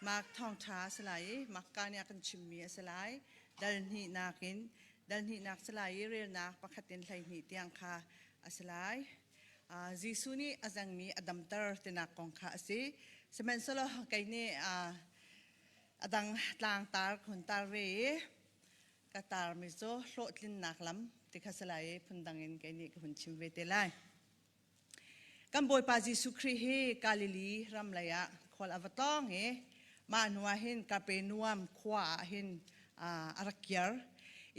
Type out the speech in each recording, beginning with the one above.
Mark thawngṭha a si lai i Marka nih a kan chimmi a si lai. Dal hnihnak in dal hnihnak si lai i relnak pakhat in 12 tiang kha a si lai. Jesuh nih a zengmi a damter tinak kong kha a si. Sihmanhsehlaw kei nih a dang tlangtar ka hun tar ve i ka tarmi cu hlawhtlinnak lam ti kha si lai i phundang in kei nih ka hun chim ve te lai. Kan Bawipa Jesuh Khrih hi Galilee ram lei ah khual a va tlawng i mah hnu ah hin Kapernaum khua ah hin a rak kir.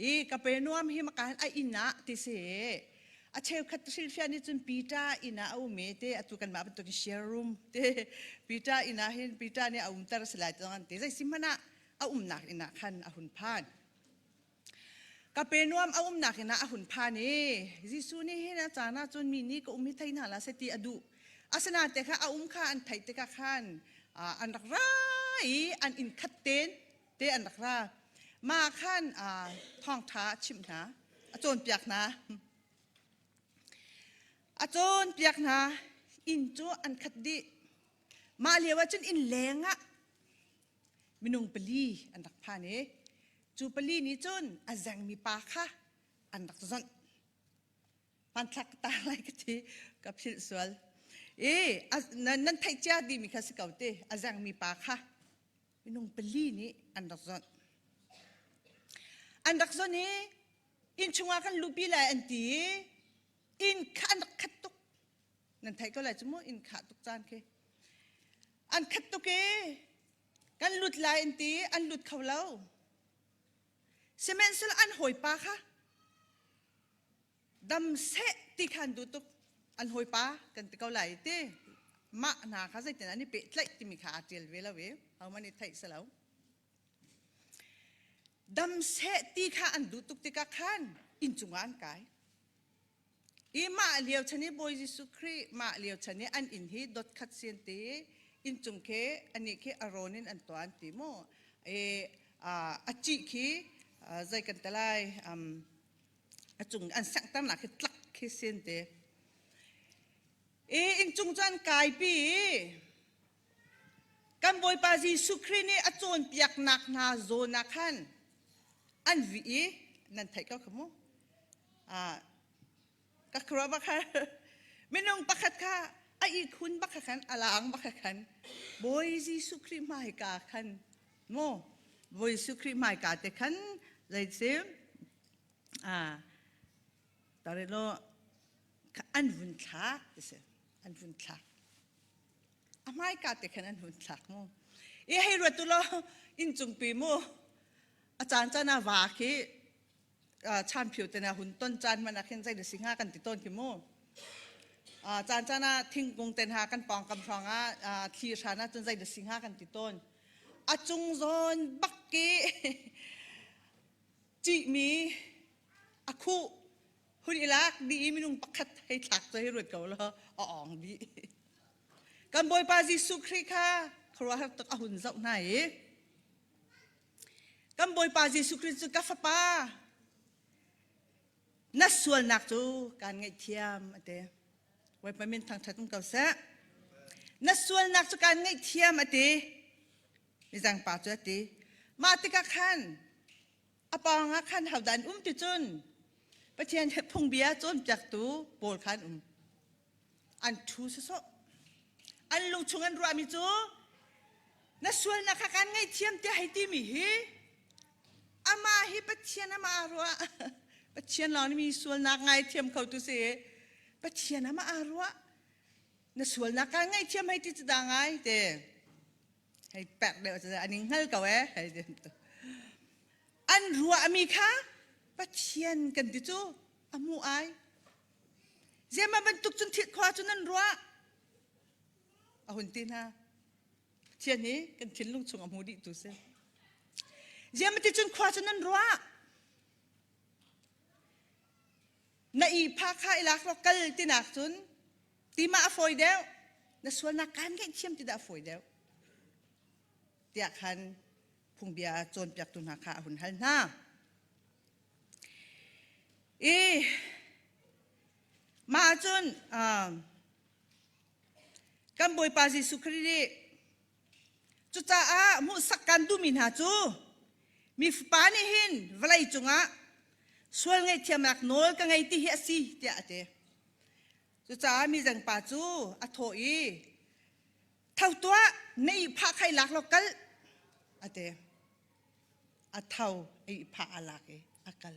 I Kapernaum hi maka hin a inn ah ti si a cheukhat hrilhfiah nih cun Peter inn ah a um i te atu kanmah bantuk share room te Peter inn ah hin Peter nih a umter a si lai ti zong an ti. Zei si hmanh ah a umnak inn ah khan a hun phan. Kapernaum a umnak inn ah a hun phan i Jesuh nih hin a caan ah cun mi nih ka um hi thei hna hlah seh ti a duh. Asinain te kha a um kha an theih tikah khan an rak ra i an inn khat ten te an rak ra. Mah khan thawngṭha a chimh hna, a cawnpiak hna. A cawnpiak hna. Inn cu an khat dih. Mah lio ah cun inn leng ah minung pali an rak phan i cu pali nih cun a zengmi pa kha an rak zonh. Hmanthlak ka tar lai ka ti ka philh sual. I nan theih cia dimi kha si ko te a zengmi pa kha minung pali nih an rak zonh. An rak zonh i inn chungah kan luhpi lai an ti i inn kha an rak khat tuk. Nan theih ko lai cu mu inn khah tuk caan khi. An khat tuk i kan lut lai an ti an lut kho lo. Sihmanhsehlaw an hawipa kha dam seh ti kha an duh tuk. An hawipa kan ti ko lai ti. Mah hna kha zeitin an i pehtlaih timi kha aa ṭial ve lo i hohmanh nih theih si lo. Dam seh ti kha an duh tuk tikah khan inn cungah an kai. I mah lio chan i Bawi Jesuh Khrih mah lio chan i an inn hi dot khat si an ti. Inn cung khi anih khi a rawn in an tuah an ti mu. I a cih khi zei kan ti lai a cung an senghternak khi tlak khi si an ti. I inn cung cu an kaipi i kan Bawipa Jesuh Khrih nih a cawnpiaknak hna zawn ah khan an vih i nan theih ko kha mu. Ka khuaruah bak har. Minung pakhat kha a ihkhun bak khan a laang bak khan Bawi Jesuh Khrih hmaika khan mu Bawi Jesuh Khrih hmaika te khan zei tarilo an vun thlak ti si an vun thlak a hmaika te khan an vun thlak mu i hei ruat tu law inncung pi mu a caan caan ah va khi chanphio te na hun ton caan hmanh ah khin zei na si hnga kan ti tawn khi mu caan caan ah thingkung te hna kan pawngkam hrawng ah thli hran ah cun zei na si hnga kan ti tawn a cung zawn bak ki cihmi a khuh hun i lak dih i minung pakhat hei thlak cu hei ruat ko law a awng dih kan Bawipa Jesuh Khrih kha khuaruahhar tuk a hun zoh hna i Kan Bawipa Jesuh Khrih cu ka fapa na sualnak cu kaan ngaihthiam a ti. Bawipa min thangṭhat um ko seh. Na sualnak cu kaan ngaihthiam a ti. Mizang pa cu a ti. Mah tikah khan a pawng ah khan hodah an um ti cun Pathian phungbia cawnpiaktu pawl kha an um. An ṭhu sawsawh. An lungchung an ruahmi cu na sualnak kha kaan ngaihthiam tiah hei timi hi amah hi Pathian amah aa ruah. Pathian lawng nih mi sualnak ngaithiam kho tu si. Pathian amah aa ruah. Na sualnak kaan ngaihthiam hei ti cu dah ngai te. Hei pek deuh cu an ing hngal ko eh. Hei ti. An ruahmi kha Pathian kan ti cu a hmu ai. Zeimah bantuk cun thil khua cu nan ruah? A hun ti hna. Pathian hi kan thinlung chung a hmu dih tu si. Zeimah ti cun khua cu nan ruah? Na ihphah kha i lak law kal tinak cun timah a fawi deuh. Na sualnak kaan ngaihthiam ti dah a fawi deuh. Tiah khan phungbia cawnpiaktu hna kha a hun hal hna. I mah ahcun kan Bawipa Jesuh Khrih nih Cucaah hmuhsak kan duhmi hna cu mi fapa nih hin vawlei cungah sual ngaihthiamnak nawl ka ngei ti hi a si tiah a ti. Cucaah mi zengpa cu a thawh i tho tuah na ihphah kha i lak law kal a ti. A tho a ihphah a lak i a kal.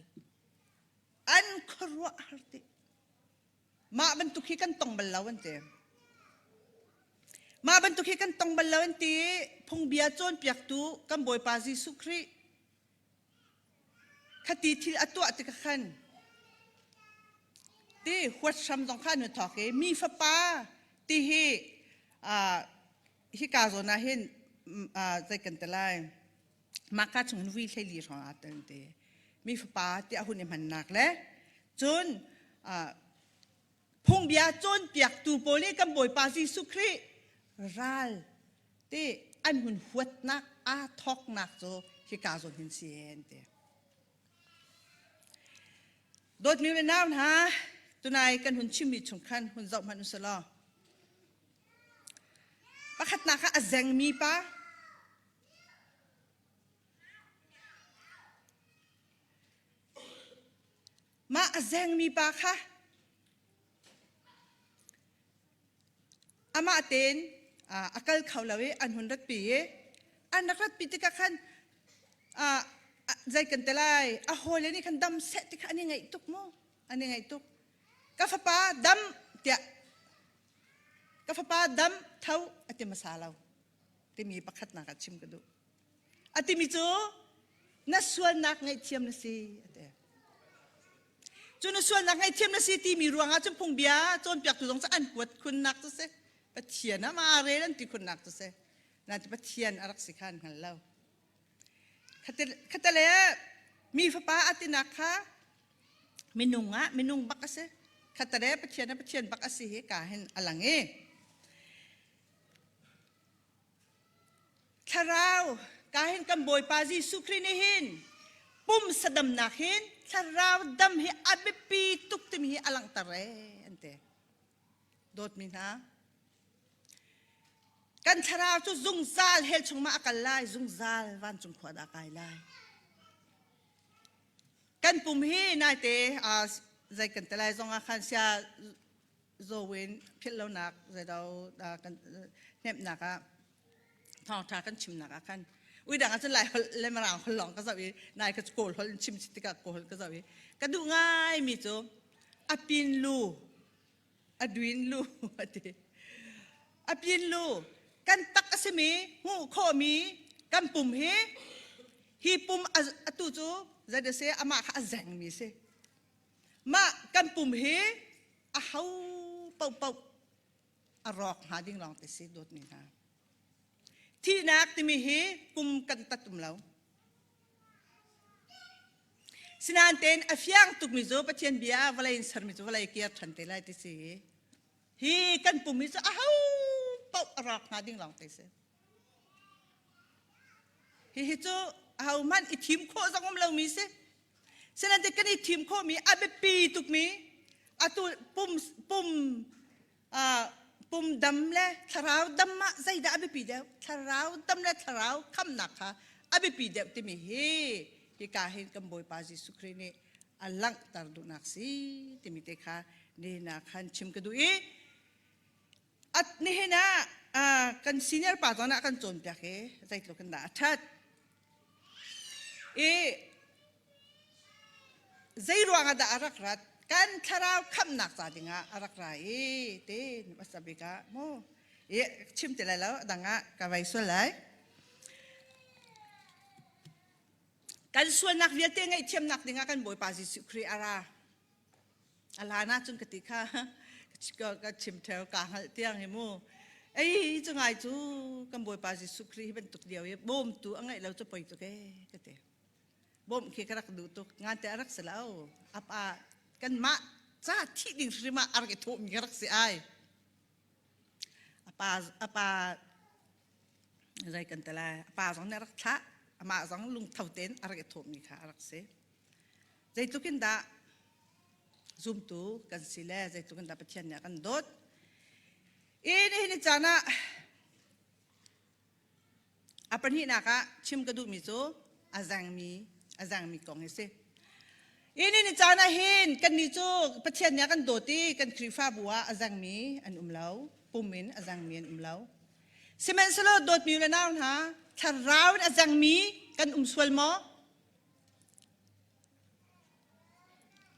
An khuaruah har ti. Mah bantuk hi kan tong bal lo an ti. Mah bantuk hi kan tong bal lo an ti. Phungbia cawnpiaktu kan Bawipa Jesuh Khrih khati thil a tuah tikah khan ti huat hram zong kha an hun thawk i mi fapa ti hi hika zawn ah hin zei kan ti lai Mahka chung in vui 14 hrawng aa tel ti. Mi fapa tiah hun i hmannak le cun phungbia cawnpiaktu pawl nih kan Bawipa Jesuh Khrih ral ti an hun huatnak aa thawknak cu hika zawn hin si an ti. Dawtmi le nau hna, tunai kan hun chimmi chung khan hun zoh hmanh usih law. Pakhatnak ah a zengmi pa Mah a zengmi pa kha amah tein a kal kho lo i an hun ratpi i an rak ratpi tikah khan zei kan ti lai a hawile nih khan dam seh ti kha an i ngaih tuk mu an i ngaih tuk ka fapa dam tiah ka fapa dam tho a ti hmasa lo timi pakhatnak ah chim ka duh. A timi cu na sualnak ngaihthiam na si a ti. Cu na sualnak ngaihthiam na si timi ruangah cun phungbia cawnpiaktu zong cu an huat khunnak cu si. Pathian ah ma rel an ti khunnak cu si. Nain Pathian a rak si kha an hngal lo. Khatale mi fapa a tinak kha minung ah minung bak a si. Khatale Pathian ah Pathian bak a si hi ka hin a lang i Thlarau ka hin kan Bawipa Jesuh Khrih nih hin pumsa damnak hin thlarau dam hi a biapi tuk timi hi a langhter ee an ti. Dawtmi hna, kan thlarau cu zungzal hell chungah a kal lai, zungzal vancung khua dah kai lai. Kan pum hi naite zei kan ti lai zong ah khan sia zawin philh lonak zeido kan hnemhnak ah thawngṭha kan chimnak ah khan uidang ah cun lai holh le mirang holh lawng ka zoh i nai ka kawl holh in chim tikah kawl holh ka zoh i ka duh ngai mi cu a pin lu a duin lu a ti a pin lu kan tak a simi hmuh khawhmi kan pum hi hi pum atu cu zei da si amah kha a zengmi si Mah kan pum hi a ho paohpaoh a rawk hnga ding lawng te si dawtmi hna. Thihnak timi hi kum kan tat um lo. Sinain tein a fiang tukmi cu Pathian bia vawlei in sermi cu vawlei kir ṭhan te lai ti si. Hi kan pum hi cu a ho paoh a rawk hnga ding lawng te si. Hihi cu ahohmanh i thim khawh zong um lomi si. Sinain kan i thim khawhmi a biapi tukmi atu pum pum uh, pum dam le thlarau dam ah zeidah a biapi deuh? Thlarau dam le thlarau khamnak kha a biapi deuh timi hi hika hin kan Bawipa Jesuh Khrih nih a langhter duhnak si timi te kha ni na khan chim ka duh i At nihin ah kan senior pa zawn ah kan cawnpiak i zeitluk in dah a ṭhat. I zei ruang ah dah a rak rat? Kan thlarau khamhnak ca dingah a rak ra i ti hmasa bik ah mu i chim ti lai lo dang ah ka vai sual lai. Kan sualnak vialte ngaihthiamnak dingah kan Bawipa Jesuh Khrih a ra. A hlan ahcun ka ti kha ka chim theo ka hngalh tiang hi mu. Ei cu ngai cu kan Bawipa Jesuh Khrih hi bantuk lio i bawmtu a ngeih lo cu poi tuk ee ka ti. Bawmh khi ka rak duh tuk. Ngan te a rak si lo. Apa kanmah ca thih ding hrim ah a rak i thawhmi ka rak si ai. Apa apa zei kan ti lai. A pa zong nih a rak thlah. Amah zong lungtho tein a rak i thawhmi kha a rak si. Zeitluk in dah zumtu kan si le zeitluk in dah Pathian nih a kan dawt. I nihin ni caan ah A pahnihnak ah chim ka duhmi cu a zengmi a zengmi kong hi si. Ini ni caan ah hin kannih cu Pathian nih a kan dawt i kan Khrihfabu ah a zengmi an um lo, pum in a zengmi an um lo. Sihmanhsehlaw dawtmi le nau hna, thlarau in a zengmi kan um sual maw?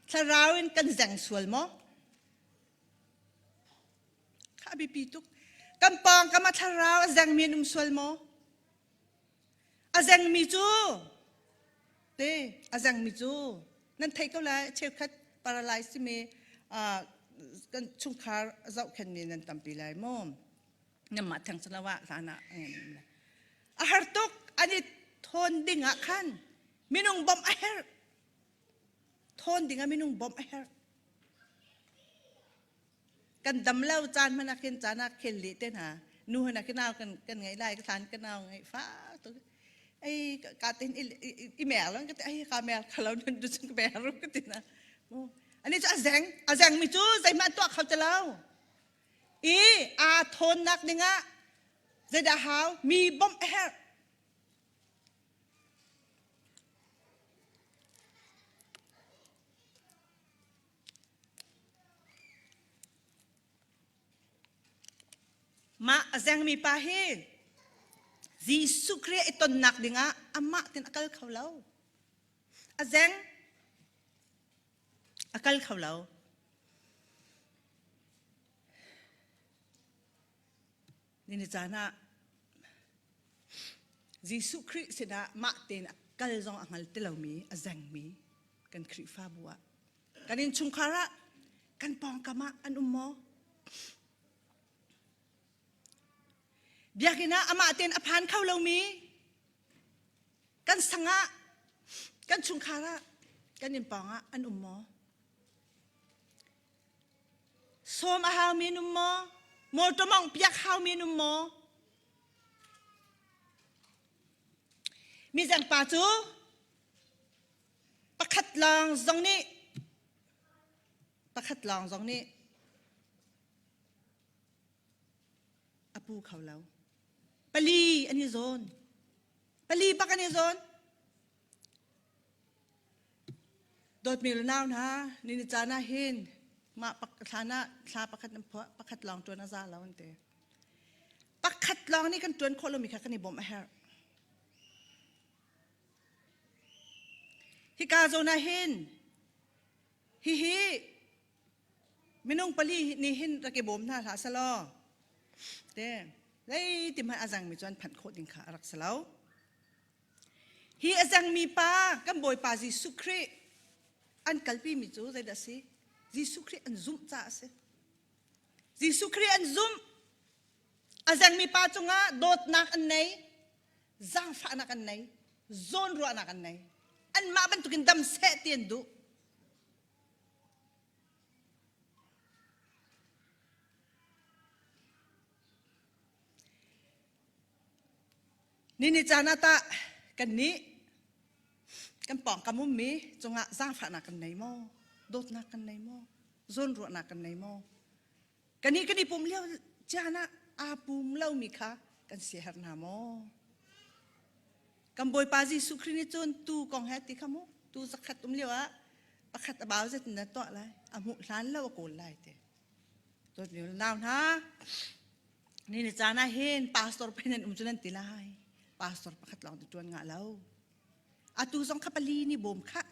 Thlarau in kan zeng sual maw? Kha a biapi tuk. Kan pawngkam ah thlarau a zengmi an um sual maw? A zengmi cu te a zengmi cu nan theih ko lai cheukhat paralyze timi kan chungkhar zohkhenmi nan tampi lai maw? Nanmah theng cu lo ah hlan ah a har tuk an i thawn ding ah khan minung bawmh a herh. Thawn ding ah minung bawmh a herh. Kan dam lo caan hmanh ah khin caan ah khel leh te hna nu hna khi nau kan kan ngeih lai ka thlan ka nau ngeih fa tuk ei ka tin i mer lo ka ti ai ka mer kha lo nan du chung ka mer ru ka ti na ani cu a zeng a zeng mi cu zeihmanh tuah kho ti lo i aa thawnnak dingah zeidah hau mi bawmh a herh Mah a zengmi pa hi Jesuh Khrih i tonnak dingah amah tin a kal kho lo. A zeng a kal kho lo. Nini caan ah Jesuh Khrih sinah mah tein a kal zong a hngal ti lomi a zengmi kan Khrihfabu ah kan innchungkhar ah kan pawngkam ah an um maw? Biakinn ah amah tein a phan kho lomi kan sang ah kan chungkhar ah kan inn pawng ah an um maw? Sawm a haumi an um maw? Mawṭaw mawngh piak haumi an um maw? Mizeng pa cu pakhat lawng zong nih pakhat lawng zong nih a pu kho lo. Pali an i zawn. Pali bak an i zawn. Dawtmi le nau hna, ni ni caan ah hin mah thlan ah thla pakhat nan phuah, pakhat lawng ṭuan a za lo an ti. Pakhat lawng nih kan ṭuan khawh lomi kha kan i bawmh a herh. Hika zawn ah hin hihi minung pali nih hin rak i bawm hna hlah selaw te zeiti hmanh a zangmi cu an phanh khawh ding kha a rak si lo. Hi a zangmi pa kan Bawipa Jesuh Khrih an kalpimi cu zeidah a si? Jesuh Khrih an zumh caah a si. Jesuh Khrih an zumh. A zangmi pa cungah dawtnak an nei, zaangfahnak an nei, zawnruahnak an nei. Anmah bantukin dam seh ti an duh. Nini caan ah tah kannih kan pawngkam ummi cungah zaangfahnak kan nei maw? Dawtnak kan nei maw? Zawnruahnak kan nei maw? Kannih kan i pum lio caan ah aa pum lomi kha kan siaherh hna maw? Kan Bawipa Jesuh Khrih nih cun tu kong he ti kha mu tu zakhat um lio ah pakhat a bau zet na tuah lai a hmuh hlan lo a kawl lai te. Dawtmi nau hna Ni ni caan ah hin pastor pei nan um cu nan ti lai. Pastor pakhat lawng ti ṭuan ngah lo. Atu zong kha pali ni bawm khah.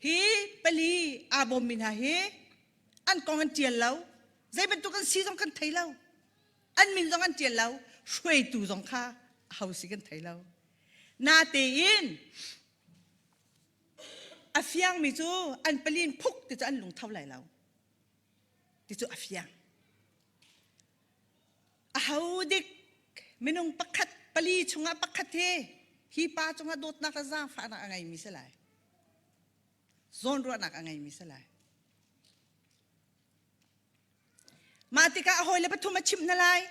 Hi pali aa bawmmi hna hi an kong an ṭial lo. Zei bantuk an si zong kan thei lo. An min zong an ṭial lo. Hruaitu zong kha ho si kan thei lo. Natein a fiangmi cu an palin phuk ti cu an lungtho lai lo. ti cu a fiang. Aho dik minung pakhat pali chungah pakhat hi hi pa cungah dawtnak le zaangfahnak a ngeimi si lai. Zawnruahnak a ngeimi si lai. Mah tikah a hawile pathum a chimh hna lai.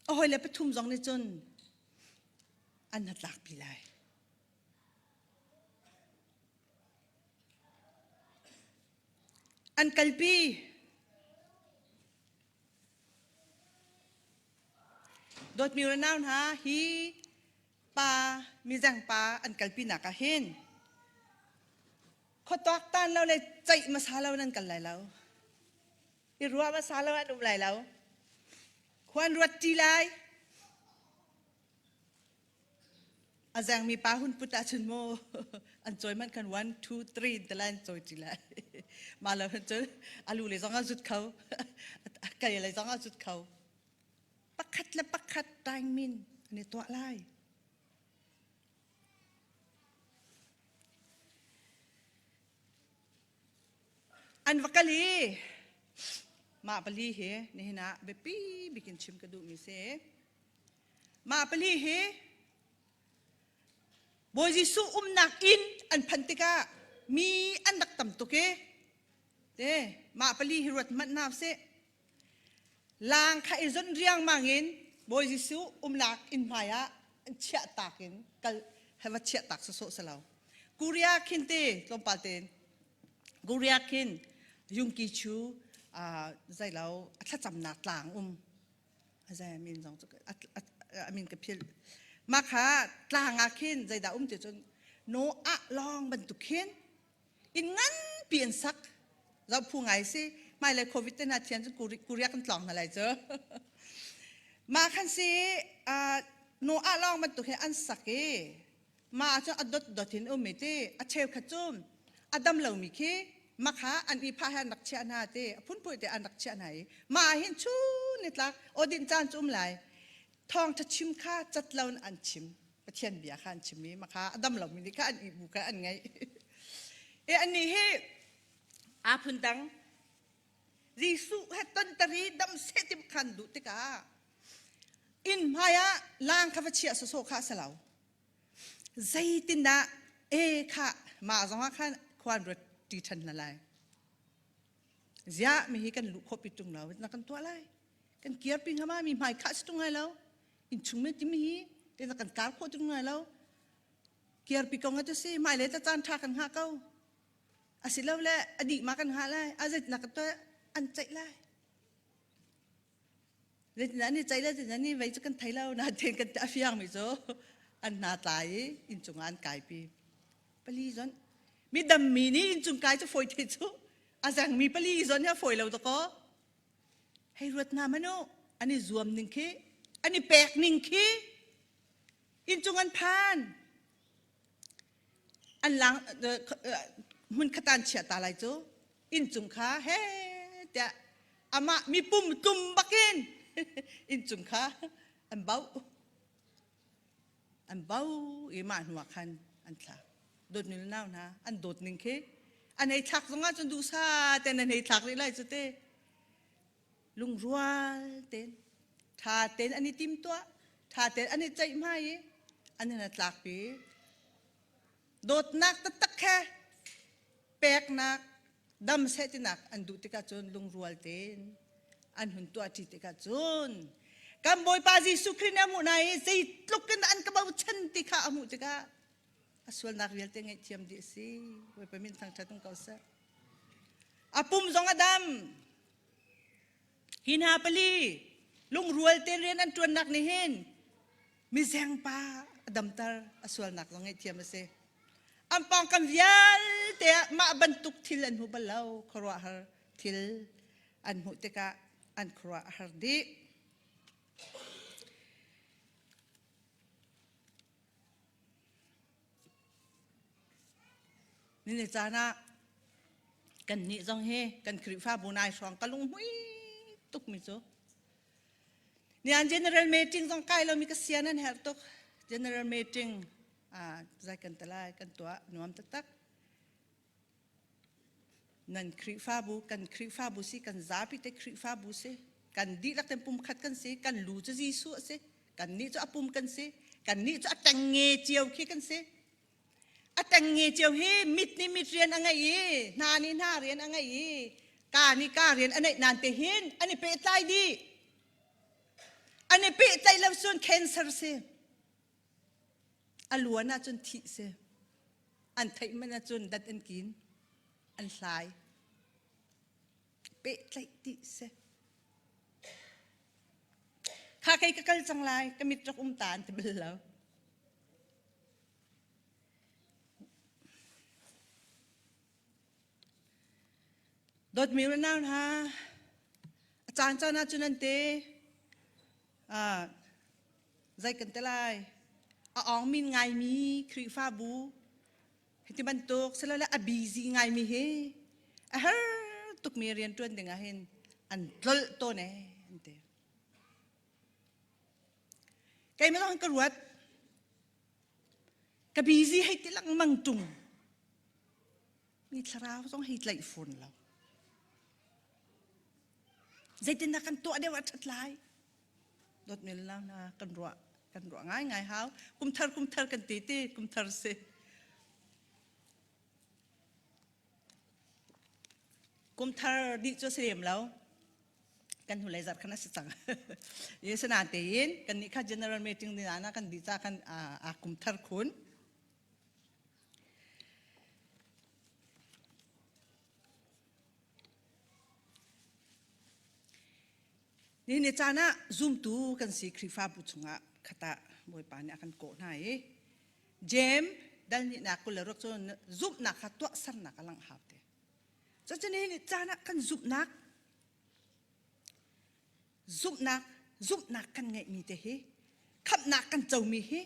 A hawile pathum zong nih cun an hnatlakpi lai. An kalpi. Dawtmi u le nau hna, hi pa mizeng pa an kalpinak ah hin khuatuak tan lo le ceih hmasa lo nan kal lai lo. I ruah hmasa lo an um lai lo. Khuan ruat ṭi lai. A zengmi pa hun put ahcun mu an cawi manh khan 1 2 3 te lai an cawi ṭi lai. Mah lo cun a lu le zong a zut kho. A kei le zong a zut kho. Pakhat le pakhat taing min an i tuah lai. An va kal i mah pali hi nihin ah biapi bik in chim ka duhmi si. Mah pali hi Bawi Jesuh umnak inn an phanh tikah mi an rak tam tuk i te mah pali hi ruat hmanh hna usih. Laang kha i zonh riangmang in Bawi Jesuh umnak inn hmai ah an chiah tak in kal he va chiah tak sawsawh si lo. Korea khin te tlawmpal tein Korea khin Yungki Chu zeilo a thlacamnak tlang um a min zong cu a min ka philh mah kha tlang ah khin zeidah um ti cun Noah lawng bantuk khin inn nganpi an sak zoh phu ngai si hmailei covid te hna thian cu Korea kan tlawng hna lai cu mah khan si Noah lawng bantuk hi an sak i mah cu a dot dot in um i ti a cheukhat cu a dam lomi khi makha an i phah he an rak chiah hna ti a phunpui te an rak chiah hna i mah hin chun ni tlak awdin caan cu um lai thawngtha chim kha cat lo in an chim Pathian bia kha an chim i makha a dam lomi nih kha an ih bu kha an ngaih e annih hi aa phun dang Jesuh he tontari dam seh ti khan duh tikah inn hmai ah lang kha va chiah sawsawh kha a si lo zeitindah e kha mah zongah khan khuan ruat ṭi ṭhan hna lai ziah mi hi kan luh khawh pi ṭung lo na kan tuah lai kan kir pi hnga ma mi hmai khah si ṭung lai lo innchung me timi hi te na kan kar khawh ṭung lai lo kir pi ko nga tu si mai le ta caan ṭha kan hngah ko asilole a dih ma kan hngah lai a zet na ka tuah an ceih lai zeitindah an i ceih le zeitindah ni vei cu kan thei lo na ten kan a fiang mi cu an hna tlai i inncung ah an kaipi pali zon mi dammi nih inncung kai cu fawi te cu a zengmi pali zon hi a fawi lo dakaw hei ruat hna manu an i zuam ning khi an i pek ning khi inncung an phan an lang hmun khatan chia ta lai cu inncung kha he tiah amah mipum tlum bakin inncung kha an bauh an bau i mah hnuah khan an thlak dawt nu le nau hna an dawt ning khi an hei thlak zongah cun duhsa ten an hei thlak rih lai cu te lungrual ten tha ten an i tim tuah tha ten an i ceih hmai i an in a tlakpi dawtnak taktak he peknak dam seh tinak an duh tikah cun lungrual tein an hun tuah ṭi tikah cun kan Bawipa Jesuh Khrih nih a hmuh hna i zeitluk in an ka bochan ti kha a hmuh tikah a sualnak vialte ngaihthiam dih a si. Bawipa min thangṭhat um ko seh. A pum zong a dam. Hi hna pali lungrual tein rian an ṭuannak nih hin mizengpa a damter a sualnak zong ngaihthiam a si. An pawngkam vialte ah mah bantuk thil an hmu bal lo khuaruahhar thil an hmuh tikah an khuaruah a har dih. Nini caan ah kannih zong hi kan Khrihfabu nai hrawng ka lunghmui tukmi cu Nian general meeting zong kai lomi ka sian an herh tuk. General meeting zai kan talai kan tuah nuam taktak. Nan Khrihfabu kan Khrihfabu si kan zapi te Khrihfabu si kan dihlak ten pum khat kan si kan lu cu Jesuh a si kan nih cu a pum kan si kan nih cu a tengnge cio khi kan si a tengnge cio hi mit nih mit rian a ngei i hna nih hna rian a ngei i ka nih ka rian a neih nan te hin an i pehtlai dih an i pehtlaih lo cun cancer si a luan ahcun thih si an theih man ahcun dat an kin an hlai pehtlaih dih si. Kha kei ka kal cang lai, ka mit rak um ta an ti bal lo. Dawtmi le nau hna, a caan caan ah cun an te ah zei kan te lai a awng min ngaimi Khrihfabu hiti bantuk silole a busy ngaimi hi a har tukmi rian ṭuan ding ah hin an tlolh tawn ee an ti. Keimah zong ka ruat ka busy hei ti lengmang ṭung mi thlarau zong hei tlaih fawn lo. Zeitindah kan tuah deuh a ṭhat lai? Dawtmi le nau hna kan ruah kan ruah ngaingai hau. Kumthar kumthar kan ti ti kumthar si. Kumthar dih cu a si lem lo. Kan hnulei zarh khan a si cang. Ye tein kan nih kha general meeting ni na kan dih ca kan a kumthar khun. Nihin ni caan ah zumtu kan si Khrihfabu chungah khatah Bawipa nih a kan kawh hna i Jeim dal hnihnak 26 cu zumhnak kha tuahsernak a langh hau te. Cucu nihin ni caan ah kan zumhnak zumhnak zumhnak kan ngeihmi te hi khamhnak kan comi hi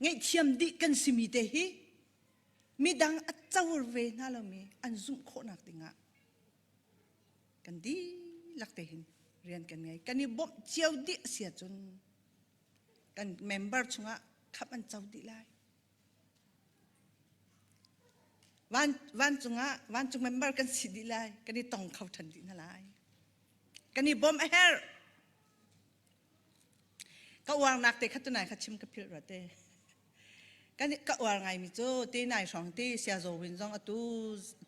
ngaihthiam dih kan simi te hi midang a co ve hna lomi an zumh khawhnak dingah kan dihlak te hin rian kan ngei kan i bawmh cio dih a si ahcun kan member chungah khamh an co dih lai van vancung ah vancung member kan si dih lai kan i tong kho ṭhan dih hna lai kan i bawmh a herh ka uarnak te kha tunai kha chim ka philh rua te Kan ka uar ngaimi cu te nai hrawng ti siazawin zong atu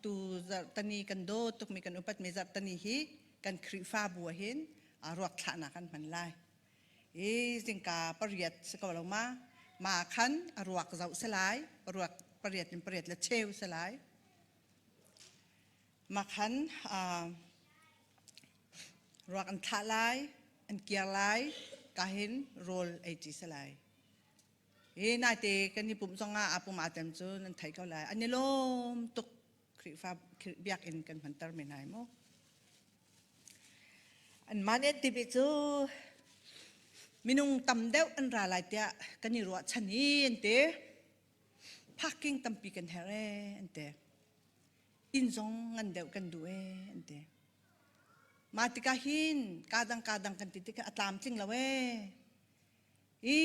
tu zarhtani kan dawt tukmi kan upatmi zarhtani hi kan Khrihfabu ah hin ruak thlahnak kan hman lai. I zingka pariat si ko lo ma ma khan a ruak zoh si lai ruak pariat in pariat le cheu si lai. Ma khan ruak an thlah lai an kiar lai ka hin rawl ei ṭi si lai. Hi naite kan i pumh zongah aa pum aa tem cu nan thei ko lai. An i lawm tuk Khrihfa biakinn kan hmanter men hai mu. Anmah nih an timi cu minung tam deuh an ra lai tiah kan i ruahchan i an ti. Parking tampi kan herh ee an ti. Inn zong ngan deuh kan duh ee an ti. Mah tikah hin kadang kadang kan ti tikah a tlamtling lo ee. I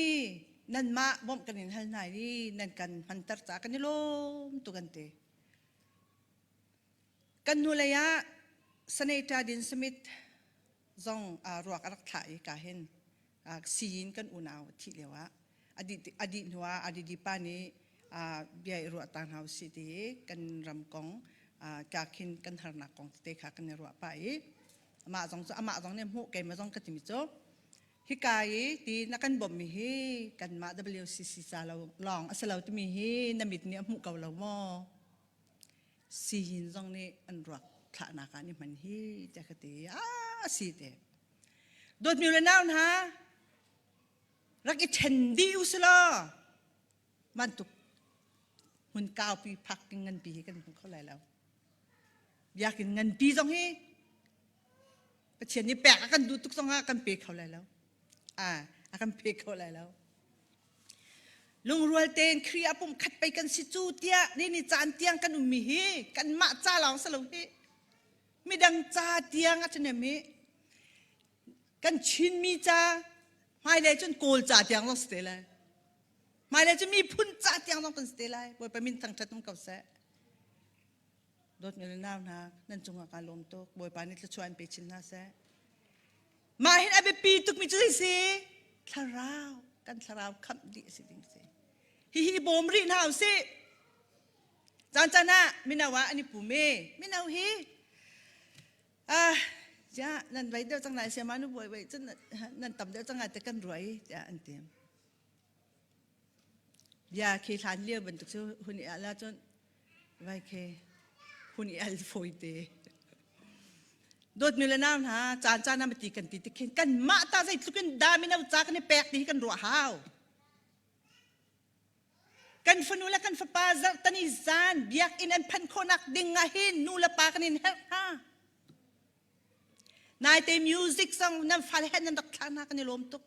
nanmah bawmh kan in hal hna i nan kan hmanter caah kan i lawm tuk an ti. Kan hnulei ah Senator Dean Smith zong ruak a rak thlah i ka hin siyin kan unau thih lio ah a dih hnu ah RDD pa nih bia i ruah ta hna usih ti i kan ram kong ka khin kan harnak kong tete kha kan i ruah pah i amah zong cu amah zong nih hmuh keimah zong ka timi cu Hika i ti na kan bawmhmi hi kanmah WCC ca lo lawng a si lo timi hi na mit nih a hmuh ko lo maw? Sihin zong nih an ruak thlahnak ah ni hman hi tiah ka ti. Ah, si te. Dawtmi le nau hna, rak i ṭhen dih u si law bantuk hmun kaupi phak king nganpi hi kan hmu kho lai lo. Biakinn nganpi zong hi Pathian nih pek a kan duh tuk zongah kan pe kho lai lo. Ah, a kan pe kho lai lo. Lungrual tein Khrih ah pum khat pei kan si cu tiah ni ni caan tiang kan ummi hi kanmah ca lawng si lo hi. Midang ca tiang a ṭhahnem hi kan Chinmi ca hmailei cun Kawl ca tiang zong si te lai. Hmailei cun miphun ca tiang zong kan si te lai. Bawipa min thangṭhat um ko seh. Dawtmi le nau hna, nan cungah kaa lawm tuk. Bawipa nih thluachuah in pe chin hna seh. Mah hin a biapi tukmi cu zei si? Thlarau, kan thlarau khamh dih a si ding si. Hihi bawm rih hna usih. Caan caan ah mino ah an i pum i mino hi ah ja nan vei deuh cang lai siama nu buai wei cun nan tam deuh cang lai te kan ruai tiah an ti. Bia khi hlan lio bantuk cu hun i al ahcun vai khi hun i al fawi te. Dawtmi le nau hna, caan caan ah ti kan ti tik khin kanmah ta zeitluk in dah mino ca kan i pek ti hi kan ruah hau. Kan fanu le kan fapa zarhtani zan biakinn an phanh khawhnak ding ah hin nu le pa kan in herh hna. Naite music zong nan fale he nan rak thlah hna kan i lawm tuk.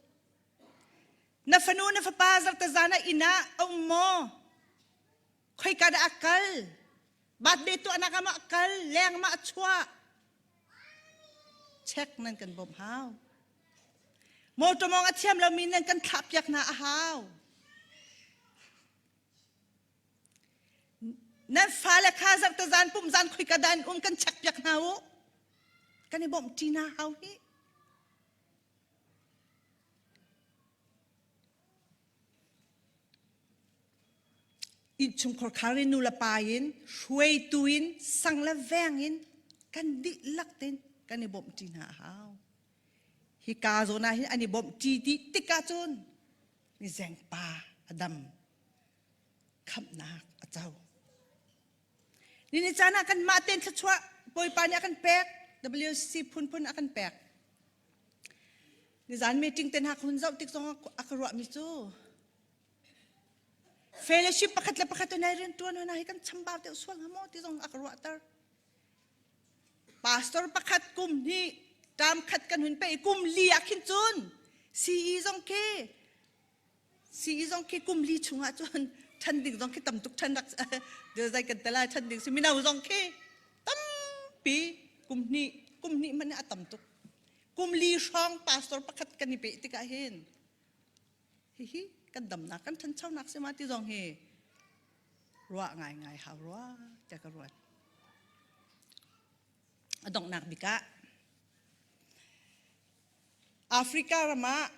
Na fanu na fapa zarhta zan ah inn ah a um maw? Khoika dah a kal? Birthday tuahnak ah mah kal, leng mah chuah. Check nan kan bawmh hau. Motor mong a thiam lomi nan kan thlah piak hna a hau. Nan fale kha zarhte zan pum zan khoika dan um kan check piak hna u. Kan i bawmh ṭi hna hau hi. Innchungkhar khar in nu le pa in hruaitu in sang le veng in kan dihlak tein kan i bawmh ṭi hna a hau. Hika zawn ah hin an i bawmh ṭi dih tik ahcun mizeng pa a dam khamhnak a co. Nini caan ah kanmah tein thluachuah Bawipa nih a kan pek WC phunphun a kan pek. Nizan meeting te hna ka hun zoh tik zong a ka ruahmi cu fellowship pakhat le pakhat nai rian tuan hna hi kan chambau deuh sual hnga maw ti zong a ka ruahter. Pastor pakhat kum hnih term khat kan hun pe i kum li ah khin cun CE zong khi CE zong khi kum li chungah cun ṭhan ding zong khi tam tuk ṭhan rak zai kan te lai ṭhan ding si mino zong khi tampi kum hnih kum hnih hmanh a tam tuk kum li hrawng pastor pakhat kan i peh tikah hin hihi kan damnak kan ṭhanchonak si ma ti zong hi ruah ngaingai hau rua tiah ka ruat a donghnak bik ah Africa ram ah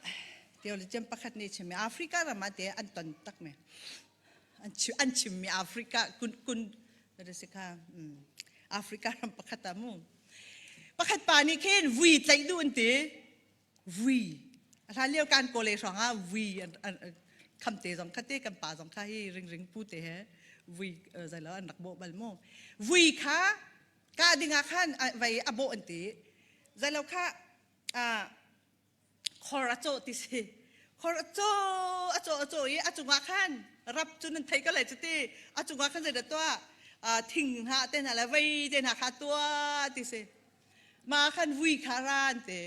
theologian pakhat nih chimmi Africa ram ah te an ton tak mi an chim an chimmi Africa kun kun si kha Africa ram pakhat ah mu pakhat pa nih khin vui tlaih duh an ti vui a hlan lio kan kawle hrawng ah vui an kham te zong kha te kan pa zong kha hi ring ring pu te he vui zailo an rak bawh bal mu vui kha ka ding ah khan vei a bawh an ti zailo kha khor a cawh ti si khor a caw a caw a caw i a cungah khan rap cu nan thei ka lai cu ti a cungah khan zeidah tuah thing hna te hna le vei te hna kha tuah ti si ma khan vui kha ra an ti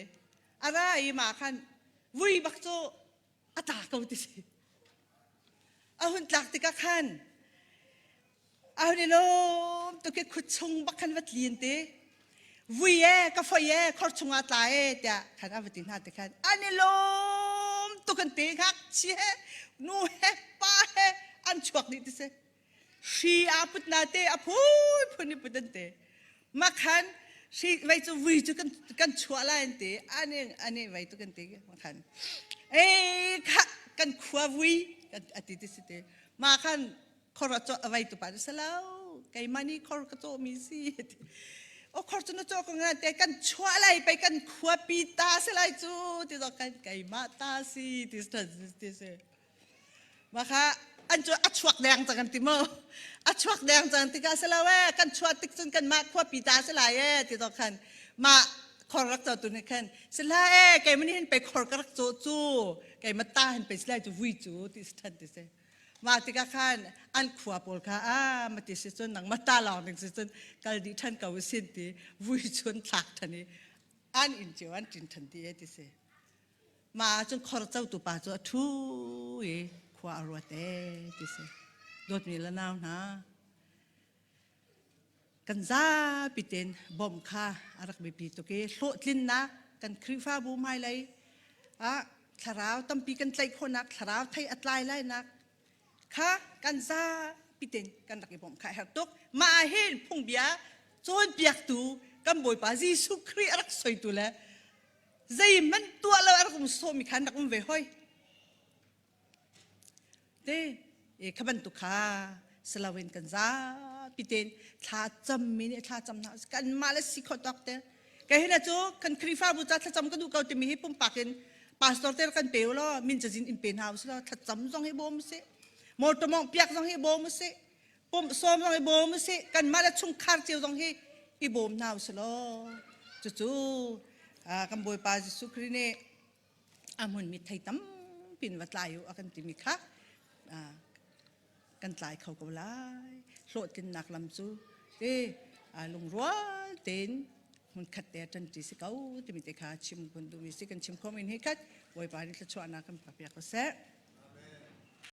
a ra i ma khan vui bak cu a tla ko ti si a hun tlak tikah khan A hun i lawm tuk i khut chung bak khan va tlin ti. Vui e, ka foi e, khor chungah tla e, tiah khan a va ti hna ti khan an i lawm tuk an ti ngakchia he nu he pa he an chuak dih ti si. Hri aa put na te a phunphun i put an ti. Ma khan hri vei cu vui cu kan kan chuah lai an ti. Ani ani vei tu kan ti ma khan. Ei kha kan khua vui a ti ti si ti. Ma khan khor a cawh a vei tu pa si lo keimah nih khor ka cawhmi si o khor cu na cawh ko nga te kan chuah lai pei kan khuapi ta si lai cu ti zong kan keimah ta si ti ti si mah kha an cu a chuak deng cang an ti mu a chuak deng cang tikah si lo e kan chuah tik cun kan mah khuapi ta si lai e ti zong khan mah khor rak cawh tu nih khan si la e keimah nih hin pei khor ka rak cawh cu keimah ta hin pei si lai cu vui cu ti si than ti si Mah tikah khan an khua pawl kha a mati si cun nangmah ta lawng ding si cun kal dih ṭhan ko sin ti vui chun thlak ṭhan i an inn cio an ṭin ṭhan ti e ti si. Mah ahcun khor cotu pa cu a ṭhu i khua a ruat e ti si. Dawtmi le nau hna, kan zapi tein bawmh kha a rak biapi tuk i hlawhtlinnak kan Khrihfabu hmailei ah thlarau tampi kan tlaih khawhnak thlarau thei a tlai lainak kha kan zapi tein kan rak i bawmh kha a herh tuk mah ah hin phungbia cawnpiaktu kan Bawipa Jesuh Khrih a rak soitu le zeihmanh tuah lo a rak um sawhmi kha an rak um ve hoi Te e kha bantuk kha siloin kan zapi tein thla cammi nih thla cam hna kanmah le si khawh tawk te kei hina cu kan Khrihfabu ca thlacam ka duh ko timi hi pumpak in pastor te kan pe law min cazin in pe hna usih law thlacam zong hi bawm usih motor mawngh piak zong hi bawm usih pumh sawm zong hi bawm usih kanmah le chungkhar cio zong hi i bawm hna usih law. Cucu kan Bawipa Jesuh Khrih nih a hmunmi thei tampi in va tlai u a kan timi kha kan tlai kho ko lai. Hlawhtlinnak lam cu te lungrual tein hmunkhat te ṭanṭi si ko timi te kha chim kun duhmi si kan chim khawh min hi khat Bawipa nih thluachuahnak kan pek piak ko seh.